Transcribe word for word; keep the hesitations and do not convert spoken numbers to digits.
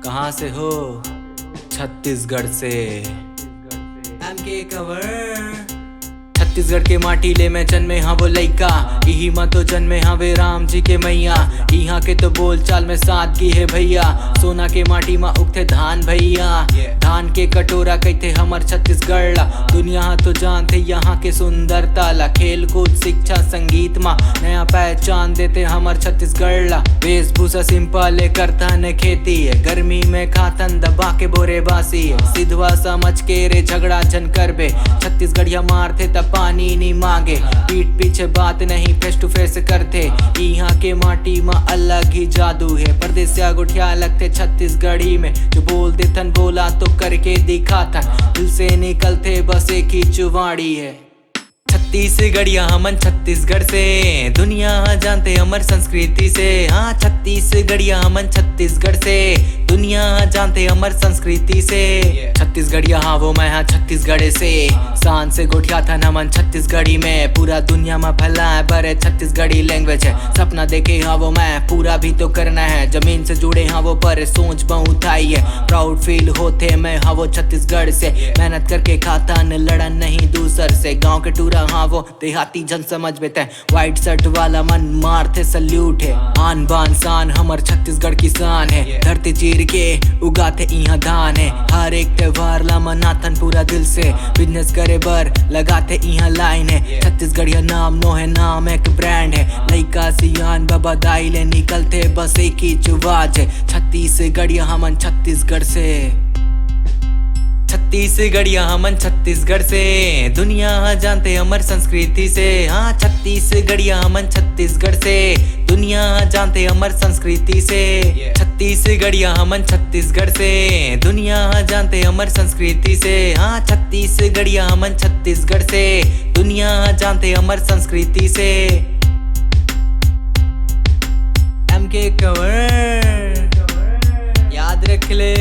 कहाँ से हो? छत्तीसगढ़ से। एम के कंवर। छत्तीसगढ़ के माटी ले मैं जन्मे हाँ वो लइका, इही म तो जन्मे हाँ वे राम जी के मैया। इहाँ के तो बोलचाल में सादगी हे भैया, सोना के माटी म उगथे धान भैया। धान के कटोरा कहिथे हमर छत्तीसगढ़ ला, दुनिया ह तो जानथे यहाँ के सुंदरता ला। खेल कूद शिक्षा संगीत म नया पहचान देथे हमर छत्तीसगढ़ ला। वेशभूषा सिंपल हे, करथन खेती हे, गर्मी में खाथन दबा के बोरे बासी हे। सिधवा समझ के रे झगड़ा झन करबे, छत्तीसगढ़िया मारथे त पानी नी मांगे। पीठ पीछे बात नहीं, face to face करथे। इहाँ के माटी म अलग ही जादू हे, परदेसिया गोठिया लगथे छत्तीसगढ़ी में। जो बोल देथन बोला तो करके दिखाथन, दिल से निकलथे बस एक ही चुवाड़ी हे। छत्तीसगढ़िया हमन छत्तीसगढ़ से, दुनिया ह जानथे हमर संस्कृति से। हाँ, छत्तीसगढ़िया हमन छत्तीसगढ़ से, दुनिया ह जानथे हमर संस्कृति से। छत्तीसगढ़िया हाँ वो मैं हाँ छत्तीसगढ़ से, शान से गोठियाथन हमन छत्तीसगढ़ी में। पूरा दुनिया म फैलाए बर छत्तीसगढ़ी language हे। सपना देखे हाँ वो मैं, पूरा भी तो करना हे। जमीन से जुड़े हाँ वो पर सोच बहुत high हे। Proud feel होथे मैं हाँ वो छत्तीसगढ़ से, मेहनत करके खाथन, लड़न नहीं दूसर से। गाँव के टूरा हाँ वो देहाती झन समझबे तैं, white shirt वाला मन मारथे salute हे। आन बान शान हमर छत्तीसगढ़ की शान हे, धरती चीर के उगाथे इहाँ धान हे। हर एक त्योहार ला मनाथन पूरा दिल से, business करे बर लगाथे इहाँ line हे। छत्तीसगढ़िया नाम नो हे, नाम एक brand हे। लइका सियान बाबा दाई ले निकलथे बस एक ही चुवाज हे, छत्तीसगढ़िया हमन छत्तीसगढ़ से। छत्तीसगढ़िया हमन छत्तीसगढ़ से, दुनिया ह जानथे हमर संस्कृति से। हाँ, छत्तीसगढ़िया हमन छत्तीसगढ़ से, दुनिया ह जानथे हमर संस्कृति से। छत्तीसगढ़िया हमन छत्तीसगढ़ से, दुनिया ह जानथे हमर संस्कृति से। हाँ, छत्तीसगढ़िया हमन छत्तीसगढ़ से, दुनिया ह जानथे हमर संस्कृति से। एम के कंवर याद रख ले।